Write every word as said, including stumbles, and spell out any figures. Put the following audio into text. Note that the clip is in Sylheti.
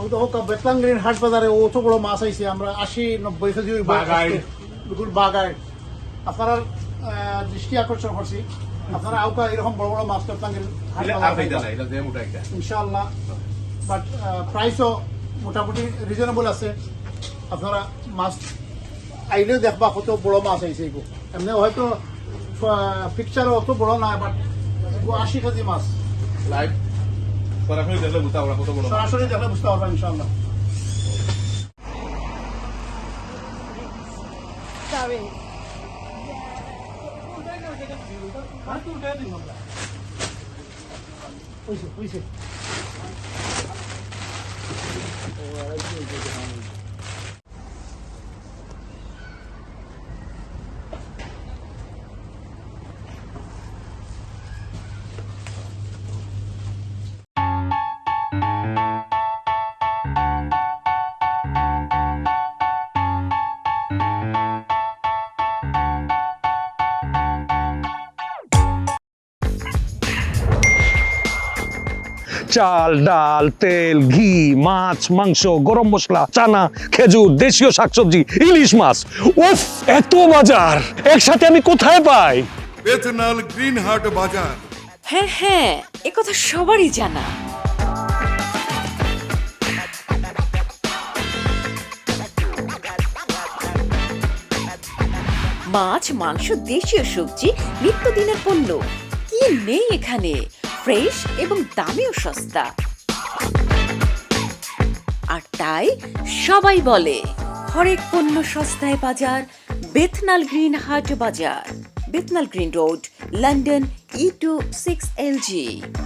ওই তো হোক, বেতনাল গ্রিন হাট বাজারে অত বড় মাছ আইছে, আমরা আশি নব্বই কেজি ওই বাগাই। বিলকুল বাগাই। আপনারা আহ, দৃষ্টি আকর্ষণ করছি, আপনারা আউকা এরকম বড় বড় মাছ বেতনাল গ্রিন হাট এটা বাজারে আর পাইতা পাইবা। না, এটা যে মোটা একটা। ইনশাআল্লাহ। বাট প্রাইসও মোটামুটি রিজনেবল আছে। আপনারা মাছ আইলেও দেখবা কত বড় মাছ আইছে এগু। এমনি হয়তো পিকচারও অত বড় না, বাট এগু আশি কেজি মাছ। লাইভ সরাসরি দেখলে বুঝতে পারবা কত বড় মাছ। সরাসরি দেখলে বুঝতে পারবা ইনশাআল্লাহ। চাল, ডাল, তেল, ঘি, মাছ, মাংস, গরম মশলা, চানা, খেজুর, দেশীয় শাকসবজি, ইলিশ মাছ। উফ, এত বাজার একসাথে আমি কোথায় পাই? বেতনাল গ্রিন হাট বাজার। হ্যাঁ হ্যাঁ, এ কথা সবারই জানা। মাছ, মাংস, দেশীয় সবজি, নিত্যদিনের পণ্য, কি নেই এখানে? ফ্রেশ এবং দামেও সস্তা। আর তাই সবাই বলে, হরেক পণ্য সস্তায় বাজার, বেতনাল গ্রিন হাট বাজার, বেতনাল গ্রিন রোড, লন্ডন, ই টু সিক্স এল জি।